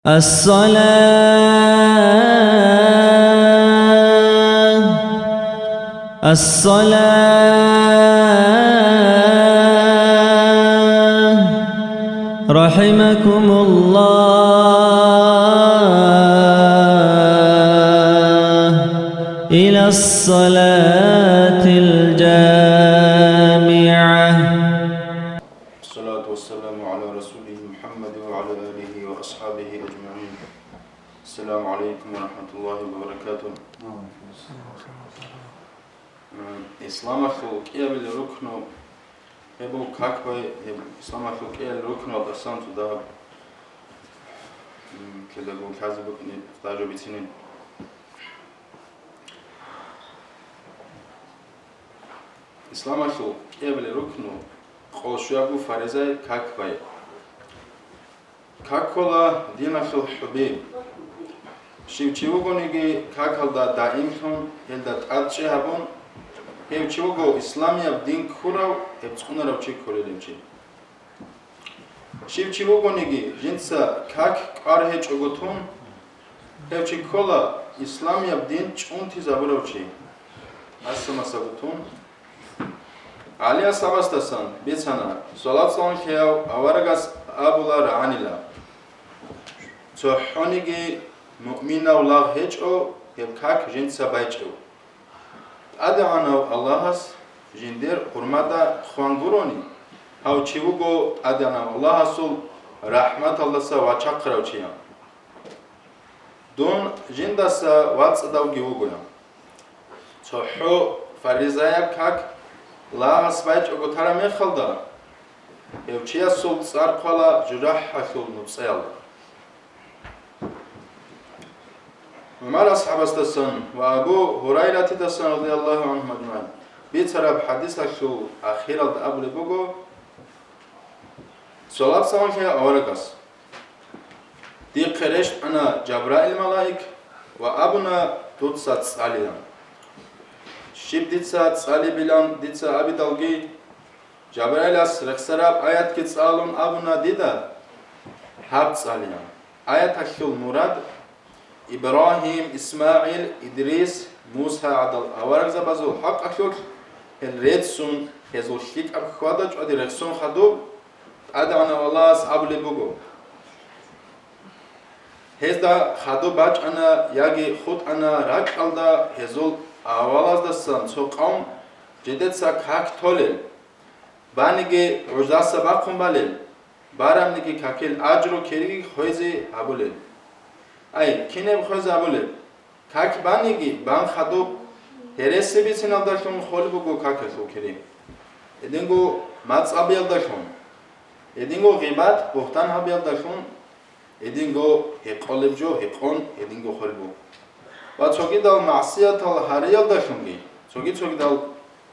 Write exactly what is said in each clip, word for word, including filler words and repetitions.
الصلاة، الصلاة، رحمكم الله، إلى الصلاة الجامعة. الصلاة والسلام على رسوله محمد وعلى آله وأصحابه أجمعين. السلام عليكم ورحمة الله وبركاته. Исламалъул кӀиабилеб рукну, гьеб буго как бай, гьеб исламалъул кӀиабилеб рукнуялдасан цо дагьаб, м, кидаго лъазе букӀине даже бицинин. Исламалъул кӀиабилеб рукну, къолъ щуябго фаризай как бай. Как ккола диналъул хӀуби. Щив чи вугониги какалда даимлъун, гьелда тӀадчӀи гьабун, гьев чи вуго исламияб дин ккурав, гьеб цӀунарав чи кколелев чи. Щив чи вугониги, жинца как кӀвар гьечӀого тун, гьев чи ккола исламияб дин чӀунтизабурав чи. Гьаса масабутун. ГӀали асхӀабасдасан бицана, салат-салам лъеяв аварагас абула рагӀанила: «ЦохӀониги муъминав лагъ гьечӀо гьеб как жинца байчӀев. ТӀадегӀанав Аллагьас жиндер хӀурмада хъван гурони, гьав чи вуго ТӀадегӀанав Аллагьасул рахӀматалдаса вачахъарав чиян. Дун жиндаса вацӀцӀадавги вугоян. ЦохӀо фаризаяб как лагъас байчӀого тараб мехалда, гьев чиясул цӀар хъвала жужахӀалъул нуцӀаялда». ГӀумар асхӀабасдасан ва Абу Гьурайратидасан, радияллагьу гӀанхум аджмагӀин, бицараб хӀадисалъул ахиралда абулеб буго: «Салат-салам лъеяв аварагас. Дихъе рещтӀана Жабраил малаик ва абуна дуца цӀалилан. Щиб дица цӀалебилан дица абидалги, Жабраилас рехсараб аятги цӀалун абуна дида: гьаб цӀалилан». Аяталъул мурад: Ибрагьим, ИсмагӀил, Идрис, Муса гӀадал аварагзабазул хӀакъалъулъ гьел реццун, гьезул лъикӀаб хьвада чӀвади рехсон хадуб, ТӀадегӀанав Аллагьас абулеб буго: «Гьезда хадуб бачӀана яги хутӀана ракьалда гьезул авалаздасан цо къавм жидеца как толел, баниги гӀуждаса бахъун балел, барабниги какил аджру кириги хвезе гьабулел». Ай, кинаб хвезе гьабулеб? Как баниги, бан хадуб гьереси бициналдалъун холеб буго какалъул кири. Гьединго мацӀ абиялдалъун, гьединго гъибат, бугьтан гьабиялдалъун, гьединго гьекъолеб жо гьекъон, гьединго холеб буго. Ва цогидал магӀсиятал гьариялдалъунги, цоги-цогидал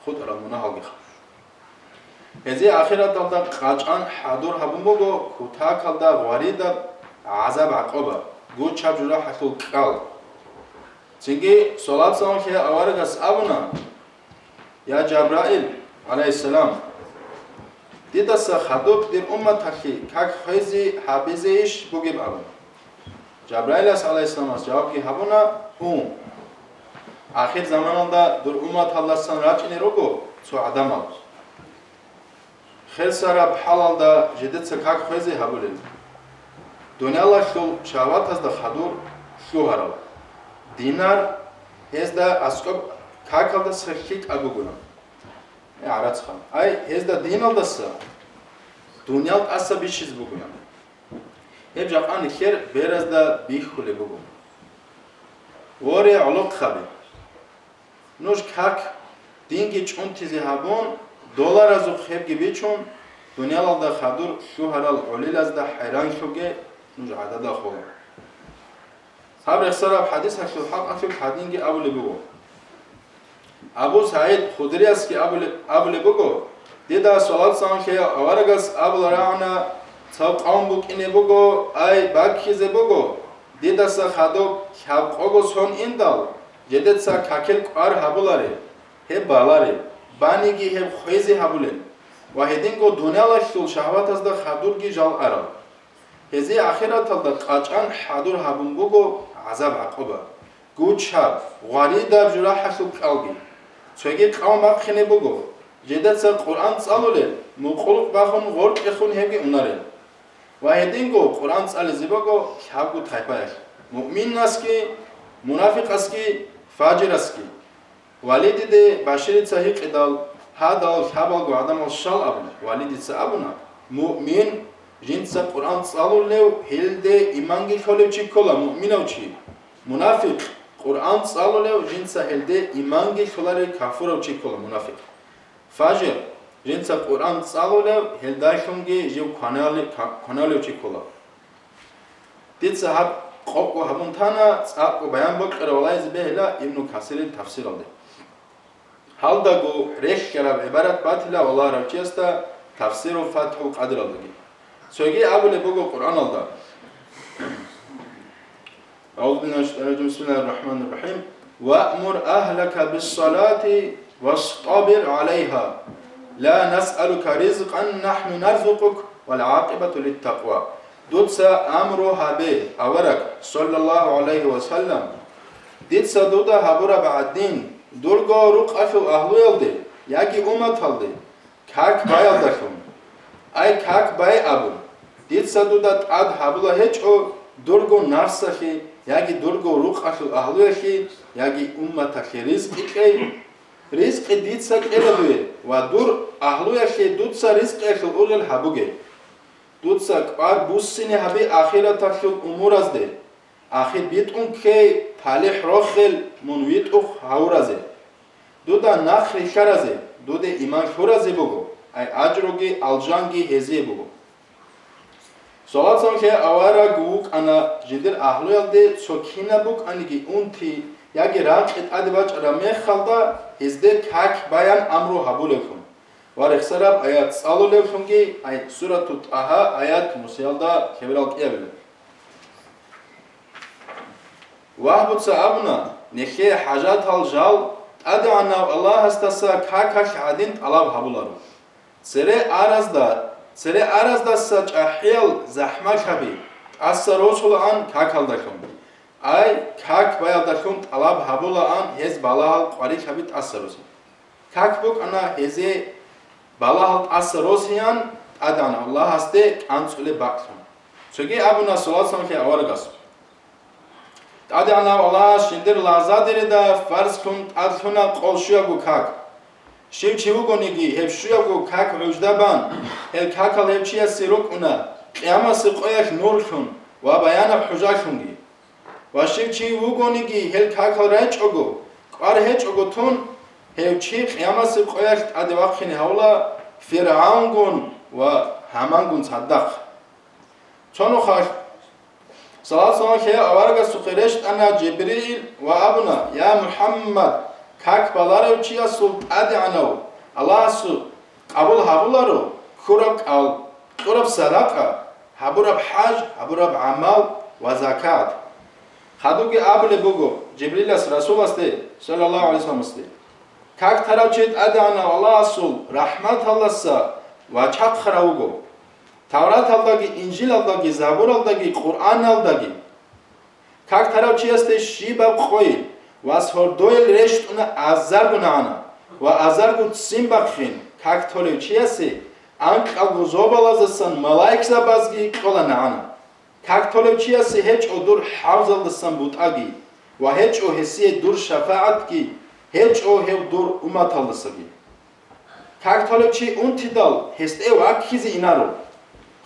хутӀарал мунагьалги. Гьезие ахираталда къачӀан хӀадур гьабун буго кутакалда гъваридаб гӀазаб-гӀакъуба, гучаб жужахӀалъул кӀал. Цинги салат-салам лъеяв аварагас абуна: «Я Жабраил, гӀалайгьиссалам, дидаса хадуб дир умматалъе как хвезе гьабизейищ бугеб?» – абун. Жабраилас гӀалайгьиссаламас жавабги гьабуна: «Гьу, ахир заманалда дур умматалдасан рачӀине руго цо гӀадамал. Херсараб хӀалалда жидеца как хвезе гьабулел. Дуниялалъул шагьватазда хадур лъугьарал динар гьезда аскӀоб какалдаса лъикӀаб бугоян». Э, гӀарацха. Ай, гьезда диналдаса дуниял тӀаса бищизе бугоян. Гьеб жакъа нилъер беразда бихьулеб буго. Воре, гӀолохъаби! Нуж как динги чӀунтизе гьабун, доларазухъ гьебги бичун, дуниялалда хадур лъугьарал гӀолилазда хӀайранлъуге нуж гӀадада хола. Гьаб рехсараб хӀадисалъул хӀакъалъулъ гьадинги абулеб буго. Абу СагӀид Худриясги абулеб, абулеб буго: «Дида салат-салам лъеяв аварагас абуларагӀана, цав къавм букӀине буго, ай, баккизе буго, дидаса хадуб лъабкъого сон индал, жидеца какил кӀвар гьабуларе, гьеб баларе, баниги гьеб хвезе гьабулел ва гьединго дуниялалъул шагьватазда хадурги жал арал. Гьезие ахираталда къачӀан хӀадур гьабун буго гӀазаб-гӀакъуба, гучаб, гъваридаб журахӀалъул кьалги. Цоги къавм бахъине буго, жедаца Къуръан цӀалулел, мукъулукъ бахун гъоркьехун гьебги унарел. Ва гьединго Къуръан цӀализе буго лъабго тайпаялъ: муъминасги, мунафикъасги, фажирасги. Валидиде Баширица гьикъидал, гьадал лъабалго гӀадамал щал абуна. Валидица абуна: «Муъмин, жинца Къуръан цӀалулев, гьелде иманги лъолев чи ккола, муъминав чи. Мунафикъ, Къуръан цӀалулев, жинца гьелде иманги лъоларев, кафурав чи ккола, мунафикъ. Фажир, жинца Къуръан цӀалулев, гьелдалъунги жив кванали-, ка-, кваналев чи ккола». Дица гьаб къокъго гьабун тана, цӀакъго баян бокьарав валагьизе бегьила Ибну Касирил тафсиралде. Гьалдаго рехьараб гӀибарат батила валагьарав чиясда Тафсиру ФатхӀул Къадиралдаги. Цоги абулеб буго Къуръаналда: أعوذ بالله من الشيطان الرجيم. بسم الله الرحمن الرحيم. وأمر أهلك بالصلاة واصطبر عليها. لا نسألك رزقا نحن نرزقك والعاقبة للتقوى. Дуца амру гьабе, авараг, саллаллагьу гӀалайгьи ва саллам, дица дуда гьабураб гӀадин, дурго рукъалъул агьлуялде яги умматалде как баялдалъун. Ай, как бай абун, дица дуда тӀад гьабула гьечӀо дурго нафсалъе яги дурго рукъалъул агьлуялъе яги умматалъе ризкъи кьей. Ризкъи дица кьела дуе ва дур агьлуялъе дуца ризкъиялъул ургъел гьабуге. Дуца кӀвар буссине гьабе ахираталъул умуразде. Ахир битӀун ккей, талихӀ рохел мун витӀухъ гьавуразе. Дуда нахъ рилълъаразе, дуде иман лъуразе буго, ай ажруги алжанги гьезие буго. Салат-салам лъе авараг вукӀана, жидер агьлуялде цо кинаб букӀаниги унти яги ракьи тӀаде бачӀараб мехалда, гьезде как баян амру гьабулевлъун. Ва рехсараб аят цӀалулевлъунги, ай, Сурату ТӀагьа, аят нусиялда лъеберал кӀиабилеб. Вагьбуца абуна, нилъее хӀажатал жал ТӀадегӀанав Аллагьасдаса какалъ гӀадин тӀалаб гьабуларо. Цере аразда, цере араздаса чӀахӀиял захӀмалъаби тӀаса росулаан какалдалъун. Ай, как баялдалъун тӀалаб гьабулаан гьез балагьал къварилъаби тӀаса росин. Как букӀана гьезие балагьал тӀаса росиян ТӀадегӀанав Аллагьасде кӀанцӀулеб бакӀлъун. Цоги абуна салат-салам лъе аварагас: ТӀадегӀанав Аллагьас жиндир лагъзадерида фарзлъун тӀадлъуна къол щуябго как. Щив чи вугониги, гьеб щуябго как гӀужда бан, гьел какал гьев чиясе рукӀуна, къиямасе къоялъ нурлъун ва баянаб хӀужалъунги. Ва щив чи вугониги, гьел какал рачӀого, кӀвар гьечӀого тун, гьев чи къиямасе къоялъ тӀаде вахъине гьавула ФиргӀавнгун ва Гьамангун цадахъ. Цо нухалъ, салат-салам лъе аварагасухъе, рещтӀана Жибрил ва абуна: «Я МухӀаммад, как баларев чиясул ТӀадегӀанав Аллагьасул къабул гьабуларо ккураб кӀал, кьураб садакъа, гьабураб хӀаж, гьабураб гӀамал ва закат». Хадубги абулеб буго Жибрилас Расуласде, саллаллагьу гӀалайгьи вассаламасде: «Как тарав чи ТӀадегӀанав Аллагьасул рахӀматалдаса вачахъарав вуго, Тавраталдаги, Инжилалдаги, Забуралдаги, Къуръаналдаги». Как тарав чиясде щибаб къойил ва сордоял рещтӀуна азарго нагӀана ва азарго ццин бахъин, как толев чиясе анкьалго зобалаздасан малаикзабазги кьола нагӀана. Как толев чиясе гьечӀо дур хӀавзалдасан бутӀаги ва гьечӀо гьесие дур шафагӀатги, гьечӀо гьев дур умматалдасаги. Как толев чи унтидал, гьесде ваккизе инаро,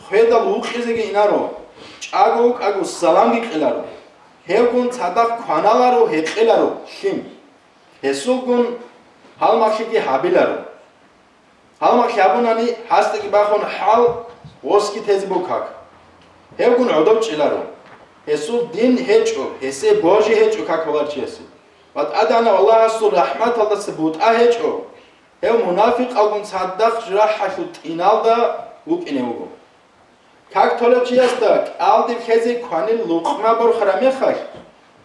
хведал вукъизеги инаро, чӀаго вукӀаго саламги кьеларо, гьевгун цадахъ кваналаро, гьекъеларо лъим. Гьесулгун гьалмагълъиги гьабиларо. Гьалмагълъи гьабунани, гьасдаги бахун хӀал гъосги тезе буго как. Гьевгун гӀодов чӀеларо. Гьесул дин гьечӀо, гьесие божи гьечӀо как баларав чиясе. Ва ТӀадегӀанав Аллагьасул рахӀматалдаса бутӀа гьечӀо. Гьев мунафикъалгун цадахъ журахӀалъул тӀиналда вукӀине вуго. Как толев чиясда кӀалдиб лъезе кванил лукъма борхараб мехалъ,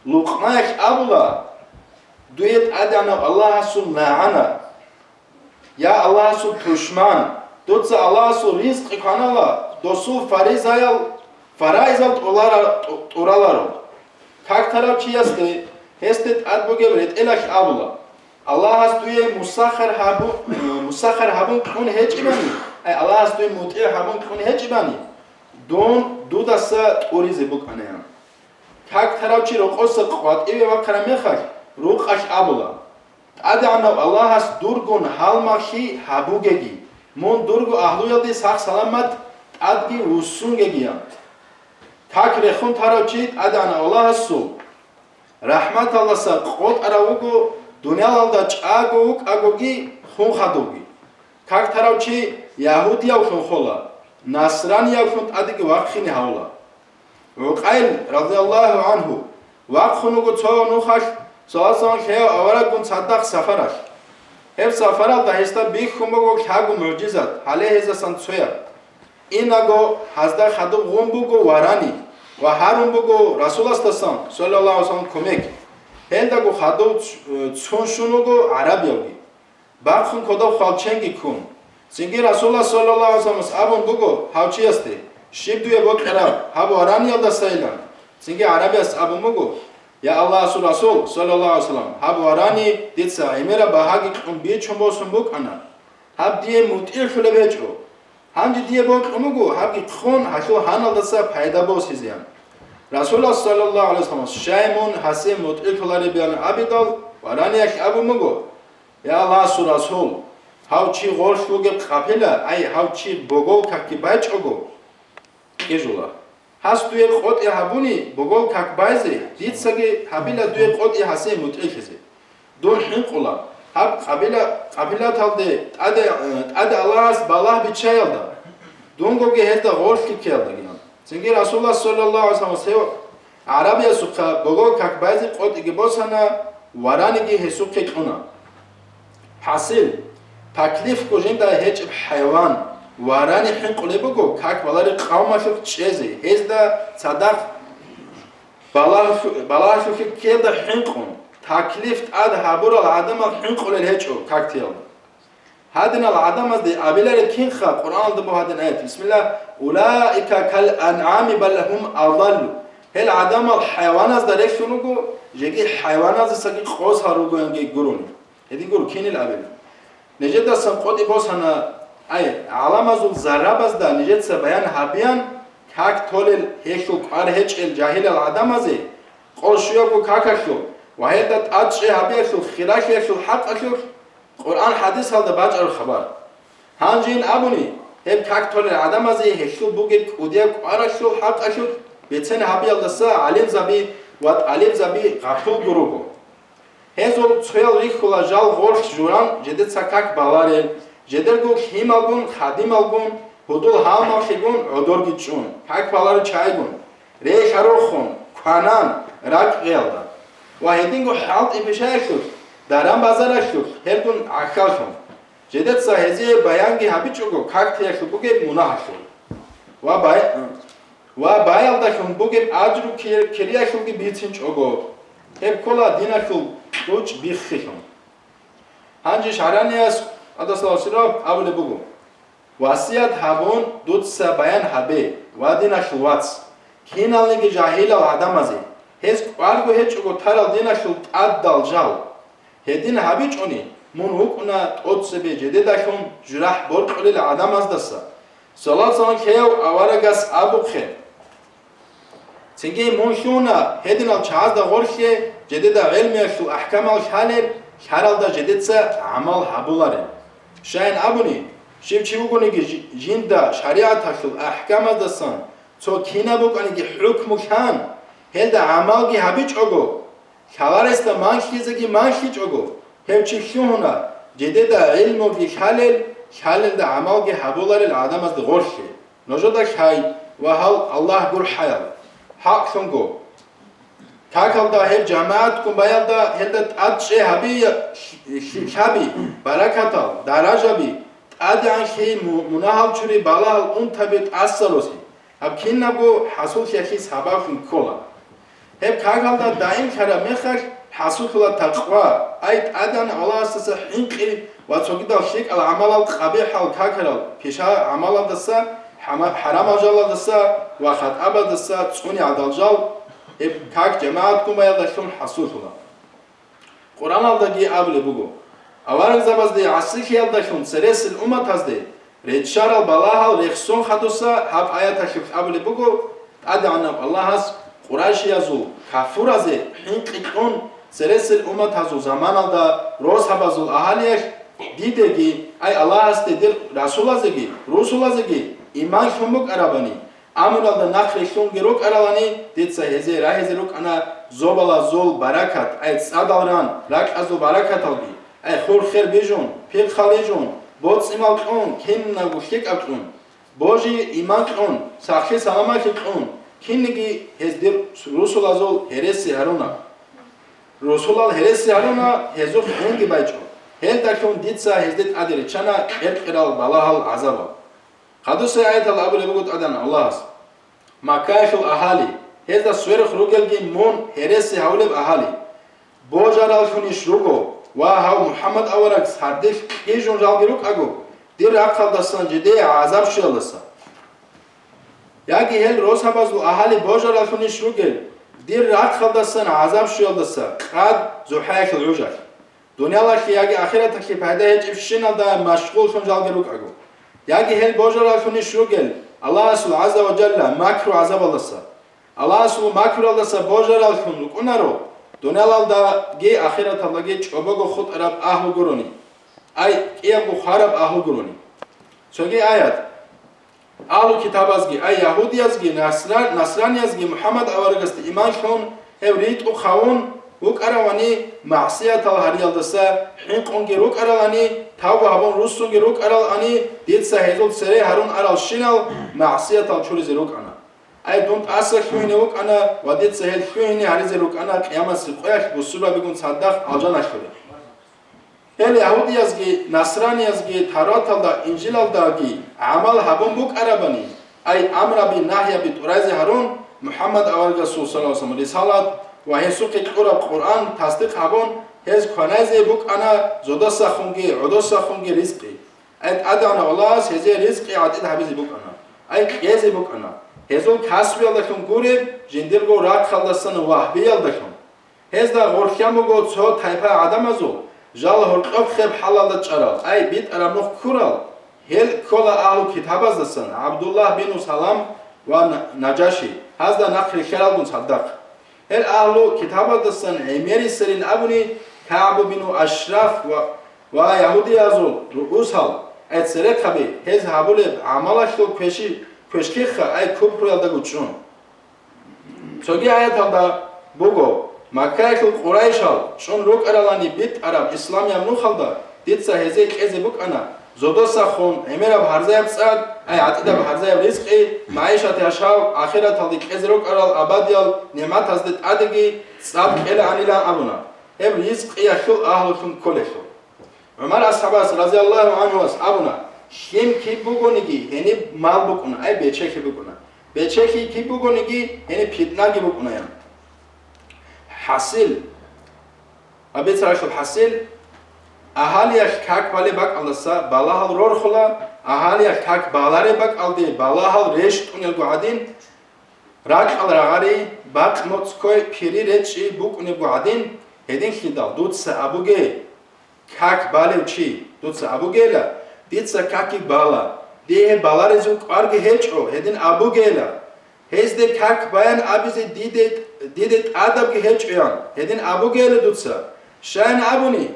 лукъмаялъ абула: «Дуе ТӀадегӀанав Аллагьасул нагӀана, я Аллагьасул тушман, дуца Аллагьасул ризкъи кванала, досул фаризаял Фараизал тӀолара-, тӀу-, тӀураларо. Как тарав чиясде гьесде тӀад бугеб ретӀелалъ абула: «Аллагьас дуе мусаххар гьабу-, э, мусаххар гьабун кьун гьечӀебани, ай, Аллагьас дуе мутӀигӀ гьабун кьун гьечӀебани, дун дудаса тӀуризе букӀанаян». Как тарав чи рокъоса къватӀиве вахъараб мехалъ, рукъалъ абула: «ТӀадегӀанав Аллагьас дургун гьалмагълъи гьабугеги, мун дурго агьлуялде сах-саламат тӀадги вуссунгеги», – ян. Как рехун тарав чи ТӀадегӀанав Аллагьасул рахӀматалдаса къотӀарав вуго, дуниялалда чӀаго вукӀагоги хун хадуги. Как тарав чи ягьудиявлъун хола, насраниявлъун тӀадеги вахъине гьавула. ГӀукъайл, радияллагьу гӀангьу, вахъун вуго цо нухалъ, саллаллагьу гӀалайгьи ва саллам, лъеяв авараггун цадахъ сапаралъ. Гьеб сапаралда гьесда бихьун буго лъаго мугӀжизат, гьале гьезасан цояб. Инаго гьазда хадуб гъун буго варани ва гьарун буго Расуласдасан, саллаллагьу гӀалайгьи ва саллам, кумек. Гьелдаго хадув ц-, цун щун вуго гӀарабиявги. Бахъун кодоб хвалченги ккун. Цинги Расулаллагь саллаллагьу гӀалайгьи ва салламас абун буго гьав чиясде: «Щиб дуе бокьараб гьаб вараниялдасайилан?» Цинги гӀарабияс абун буго: «Я Аллагьасул Расул, саллаллагьу гӀалайгьи ва саллам, гьаб варани дица гӀемераб багьаги кьун бичун босун букӀана. Гьаб дие мутӀигӀлъулеб гьечӀо. Гьанже дие бокьун буго, гьабги хъун, гьалъул гьаналдаса пайда босизеян». Расулаллагь саллаллагьу гӀалайгьи ва салламас: «Щай мун гьасе мутӀигӀлъулареб?» – ян абидал, вараниялъ абун буго: «Я Аллагьасул Расул, гьав чи гъорлъ вугеб къапила, ай, гьав чи богол какги байчӀого, кьижула. Гьас дуе къотӀи гьабуни богол как байзе, дицаги гьабила дуе къотӀи гьасе мутӀигӀлъизе. Дун хӀинкъула, гьаб къабила-, къапилаталде тӀаде, э, тӀаде Аллагьас балагь биччаялда, дунгоги гьезда гъорлъи ккеялдагиян». Цинги Расулаллагь саллаллагьу гӀалайгьи ва салламас гьев гӀарабиясухъа богол как байзе къотӀиги босана, вараниги гьесухъе кьуна. ХӀасил, таклифго жинда гьечӀеб хӀайван, варани хӀинкъулеб буго как балареб къавмалъухъ чӀезе, гьезда цадахъ балагьлъу-, балагьлъухъе ккеялда хӀинкъун, таклиф тӀад гьабурал гӀадамал хӀинкъулел гьечӀо как теялда. Гьадинал гӀадамазде абилареб кинха Къуръаналда буго гьадин аят: «Бисмиллагь, улаика кал анъами бал гьум адаллу». Гьел гӀадамал хӀайваназда релълъун руго, жеги хӀайваназесаги къосал ругоянги гурони. Гьедин гуро кинил абилан. Нижедасан къотӀи босана, ай, гӀаламазул заррабазда нижеца баян гьабиян, как толел гьелъул кӀвар гьечӀел жагьилал гӀадамазе, къо щуябго какалъул ва гьелда тӀадчӀей гьабиялъул хиралъиялъул хӀакъалъулъ Къуръан-хӀадисалда бачӀараб хабар. Гьанжейин абуни, гьеб как толел гӀадамазе гьелъул бугеб кӀудияб кӀваралъул хӀакъалъулъ бецен гьабиялдаса гӀалимзаби ва тӀалибзаби гъапулго руго. Гьезул цоял рихьула жал гъорлъ журан жедеца как баларел, жедерго лъималгун, хадималгун, гьудул гьалмагълъигун гӀодорги чӀун, как баларел чагӀигун, релъа рохун, кванан, ракӀ гъеялда. Ва гьединго хӀалтӀи-пишаялъулъ, даран-базаралъулъ гьелгун гӀахьаллъун. Жедеца гьезие баянги гьабичӀого как теялъул бугеб мунагьалъул. Ва бай-, ва баялдалъун бугеб аджру кир-, кириялъулги бицинчӀого, гьеб ккола диналъул кьучӀ биххилъун. Гьанже шагьраниялъ, къадасаллагьу сиррагьу, абулеб буго: «Васият гьабун, дуца баян гьабе, ва диналъул вац, киналниги жагьилал гӀадамазе, гьез кӀварго гьечӀого тарал диналъул тӀадал жал. Гьедин гьабичӀони, мун вукӀуна тӀоцебе жедедалъун журахӀ боркьулел гӀадамаздаса». Салат-салам лъеяв аварагас абухъе. Цинги мун лъугьуна гьединал чагӀазда гъорлъе, жедеда гӀелмиялъул ахӀкамал лъалел, лъаралда жедеца гӀамал гьабуларел. Щайин абуни, щив чи вугониги жи-, жинда шаригӀаталъул ахӀкамаздасан цо кинаб букӀаниги хӀукму лъан, гьелда гӀамалги гьабичӀого, лъаларесда манлъизеги манлъичӀого, гьев чи лъугьуна, жедеда гӀелмуги лъалел, лъалелда гӀамалги гьабуларел гӀадамазда гъорлъе. Нужеда лъай ва гьал Аллагь гурхӀаял, хӀакълъунго. Какалда гьеб жамагӀатгун баялда гьелда тӀадчӀей гьаби, лъ-, лъаби, баракатал, даражаби, тӀадегӀанлъи му-, мунагьал чури балагьал унтаби тӀаса роси. Гьаб кинабго хӀасуллъиялъе сабаблъун ккола. Гьеб какалда даимлъараб мехалъ хӀасуллъула такъва, ай ТӀадегӀан Аллагьасдаса хӀинкъи ва цогидал лъикӀал гӀамалал, къабихӀал какарал, пиша гӀамалалдаса хӀама-, хӀарамал жалаздаса ва хатӀабаздаса цӀуни гӀадал жал, гьеб как жамагӀат гумаялдалъун хӀасуллъула. Къуръаналдаги абулеб буго, аварагзабазде гӀасилъиялдалъун цересел умматазде реччарал балагьал рехсон хадуса гьаб аяталъулъ абулеб буго, ТӀадегӀанав Аллагьас Къурайшиязул кафуразе хӀинкъи кьун, цересел умматазул заманалда росабазул агьалиялъ дидеги, ай Аллагьасде дир расулазеги, русулазеги иман лъун букӀарабани, амруялда нахърилълъунги рукӀаралани, дица гьезие рагьизе рукӀана зобалазул баракат, ай цӀадал ран, ракьазул баракаталги, ай хур-хер бижун, пихъал ижун, боцӀи-мал кьун, кинабго лъикӀаб кьун, божи-иман кьун, сахлъи-саламалъи кьун, кинниги гьез дир русулазул гьереси гьаруна. Русулал гьереси гьаруна, гьезухъ гьенги байчӀо. Гьелдалъун дица гьезде тӀаде риччана кьер-кьерал балагьал гӀазабал. Хадуса аятал абулеб буго ТӀадегӀан Аллагьас: Маккаялъул агьали, гьезда сверухъ ругелги мун гьереси гьавулеб агьали, божараллъунищ руго ва гьав МухӀаммад авараг сардилъ кьижун жалги рукӀаго, дир рахъалдасан жидее гӀазаб щвеялдаса? Яги гьел росабазул агьали божараллъунищ ругел, дир рахъалдасан гӀазаб щвеялдаса къад зухӀаялъул гӀужалъ? Дуниялалъе яги ахираталъе пайда гьечӀебщиналда машгъуллъун жалги рукӀаго, яги гьел божараллъунищ ругел Аллагьасул гӀазза ва жалла макру гӀазабалдаса? Аллагьасул макруялдаса божараллъун рукӀунаро, дуниялалдаги ахираталдаги чӀобого хутӀараб агьлу гурони, ай кӀиябго хвараб агьлу гурони. Цоги аят. Агьлу китабазги, ай ягьудиязги, насра-, насраниязги МухӀаммад аварагасде иман лъун, гьев ритӀухъ гьавун вукӀаравани, магӀсиятал гьариялдаса хӀинкъунги рукӀаралани, тавба гьабун руссунги рукӀаралани, дица гьезул цере гьарун аралщинал магӀсиятал чуризе рукӀана. Ай дун тӀаса лъугьине вукӀана ва дица гьел лъугьине гьаризе рукӀана къиямасеб къоялъ бусурбабигун цадахъ алжаналъуре. Гьел ягьудиязги, насраниязги Тавраталда, Инжилалдаги гӀамал гьабун букӀарабани, ай амраби-нагьияби тӀуразе гьарун, МухӀаммад аварагасул саллаллагьу гӀалайгьи вассалам рисалат ва гьесухъе кьураб Къуръан тасдикъ гьабун, гьез кваназе букӀана зодасахунги гӀодосахунги ризкъи. Ай ТӀадегӀанав Аллагьас гьезие ризкъи гӀатӀид гьабизе букӀана, ай кьезе букӀана, гьезул касбиялдалъун гуреб, жиндирго рахъалдасан вагьбиялдалъун. Гьезда гъорлъ буго цо тайпа гӀадамазул, жал гьоркьоб хеб хӀалалда чӀарал, ай битӀараб нух ккурал, гьел ккола агьлу китабаздасан ГӀабдуллагь бину Салам ва На-, Наджаши, гьазда нахърилълъаралгун цадахъ. Гьел агьлу китабаздасан гӀемерисерин абуни КагӀбу бину Ашраф ва, ва ягьудиязул руусал, ай церехъаби, гьез гьабулеб гӀамалалъул квеши-, квешкихха, ай купруялдаго чӀун. Цоги аяталда буго, Маккаялъул къурайшал чӀун рукӀаралани битӀараб исламияб нухалда дица гьезие кьезе букӀана зодосахун гӀемераб гьарзаяб цӀад, ай гӀатӀидаб гьарзаяб ризкъи, магӀишат яшав, ахираталде кьезе рукӀарал абадиял нигӀматазде тӀадеги цӀад кьелаанилан абуна, гьеб ризкъиялъул агьлулъун кколелъул. ГӀумар асхӀабас, разияллагьу гӀанхуас, абуна: «Лъим киб бугониги, гьениб мал букӀуна, ай бечелъи букӀуна. Бечелъи киб бугониги, гьениб питнаги букӀуна», – ян. ХӀасил, абицаралъул хӀасил, агьалиялъ как балеб бакӀалдаса балагьал рорхула, агьалиялъ как балареб бакӀалде балагьал рещтӀунелго гӀадин, ракьал рагъари, бакъ моцӀ ккой, пири речӀчӀи букӀунебго гӀадин, гьединлъидал дуца абуге, как балев чи, дуца абугейила, дица какги бала, дие гьеб баларизул кӀварги гьечӀо, гьедин абугейила, гьезде как баян абизе диде, диде тӀадабги гьечӀоян, гьедин абугейила дуца. Щаян абуни,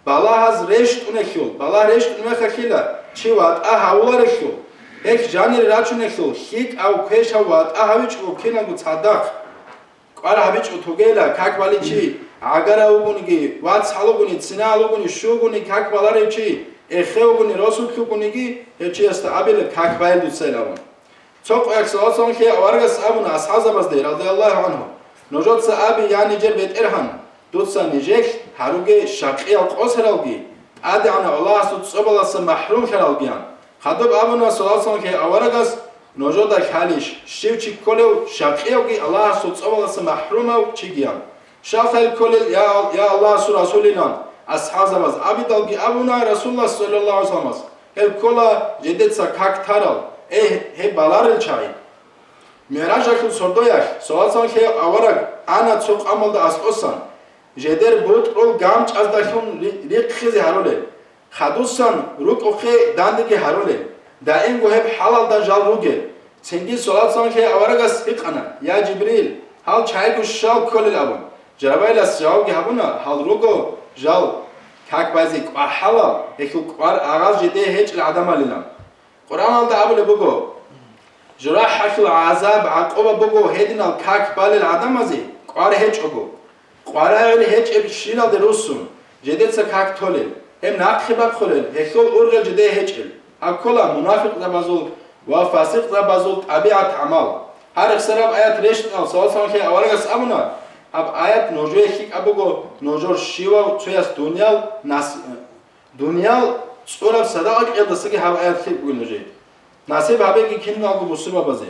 балагьаз рещтӀунелъул, балагь рещтӀун мехалъила чи ватӀа гьавуларелъул, гьелъ жанире рачунелъул лъикӀав квешав ватӀа гьавичӀого киналго цадахъ. КӀвар гьабичӀо тогейила, как балев чи, гӀагара вугониги, вацгӀал вугони, цинагӀал вугони, щугони как баларев чи, эхе вугони, росулъ вугониги, гьев чиясда абила, как байин дуцайилан. Цо къоялъ саллаллагьу гӀалайгьи вассаламлъи аварагас абуна асхӀабзабазде, радияллагьу гӀанхум: «Нужеца абе, я нижер БетӀергьан, дуца нижелъ гьаруге шакъиял къосаралги, ТӀадегӀанав Аллагьасул цӀобалдаса махӀрумлъаралгиян». Хадуб абуна саллаллагьу гӀалайгьи вассаламлъи аварагас: «Нужеда лъалищ, щив чи кколев шакъиявги Аллагьасул цӀобалдаса махӀрумав чигиян? Щал гьел кколел, я, я Аллагьасул Расулилан?» АсхӀабзабаз абидалги абуна Расулуллагь саллаллагьу гӀалайгьи вассаламас: «Гьел ккола жидеца как тарал, Эгь, гьеб баларел чагӀи! МигӀражалъул сордоялъ, саллаллагьу гӀалайгьи вассаллам, авараг ана цо къамалда аскӀосан, жидер бутӀрул гамчӀаздалъун ри-, риххизе гьарулел, хадусан рукӀухъе дандеги гьарулел, даимго гьеб хӀалалда жал ругел. Цинги саллаллагьу гӀалайгьи вассаллам аварагас гьикъана: «Я Жибрил, гьал чагӀиго щал кколел?» – абун. Жабраилас жавабги гьабуна: «Гьал руго жал как базе кӀвахӀалал, гьелъул кӀвар-агъаз жидее гьечӀел гӀадамалилан». Къуръаналда абулеб буго: «ЖурахӀалъул гӀазаб-гӀакъуба буго гьединал как балел гӀадамазе кӀвар гьечӀого, кӀварагӀел гьечӀебщиналде руссун, жидеца как толел, гьеб нахъе бахъулел, гьелъул ургъел жидее гьечӀел». Гьаб ккола мунафикъзабазул ва фасикъзабазул тӀабигӀат-гӀамал. Гьарихъсараб аят рещтӀинал саллаллагьу гӀалайгьи вассаллам аварагас абуна: «Гьаб аят нужее лъикӀаб буго, нужер щивав цояс дуниял нас-, дуниял цӀураб садакъа кьелдасаги гьаб аят лъикӀ бугин нужее. Насиб гьабеги киналго бусурбабазе».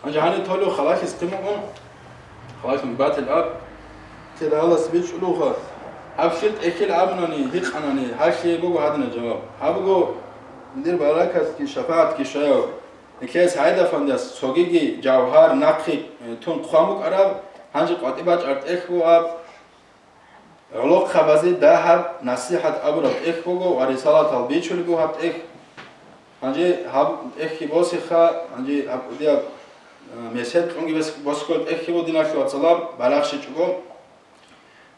Гьанже гьаниб толев халалъиз хъимукъун, халалъун батил аб, кида гьалас бичӀчӀулевха. Гьаб щиб тӀехьил абунани, гьикъанани, гьалъие буго гьадинаб жаваб. Гьаб буго дир баракатги шапагӀатги щвеяв. Нилъеца ГӀайдапандияс цогиги жавгьар нахъе, э, тун хъван букӀараб, гьанже къватӀибе бачӀараб тӀехь буго гьаб. ГӀолохъабазе дагьаб насихӀат абураб тӀехь буго ва рисалатал бичулеб буго гьаб тӀехь. Гьанже гьаб тӀехьги босеха, гьанже гьаб кӀудияб, э, месед кьунги бес-, босго тӀехьги буго, диналъул вацал, балагьщичӀого.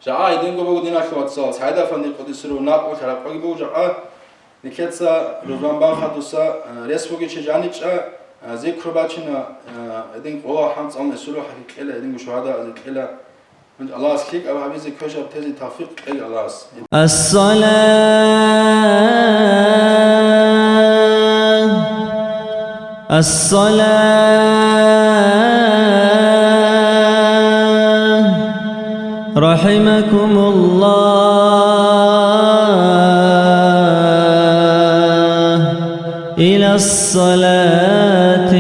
Жагьа гьединго буго, диналъул вацал, СагӀид-афанди къудиса сирругьу накълулъ ракъоги буго жагьа. Нилъеца рузман бан хадуса, э, рес бугев чи жаничӀа, э, зикру бачина, э, гьедин къола хӀанцӀ гьесулухъги кьела, гьединго шугьадазе кьела. Аллагьас лъикӀаб гьабизе, квешаб тезе тавфикъ кьеги Аллагьас. الصلاة، الصلاة، رحمكم الله، إلى الصلاة.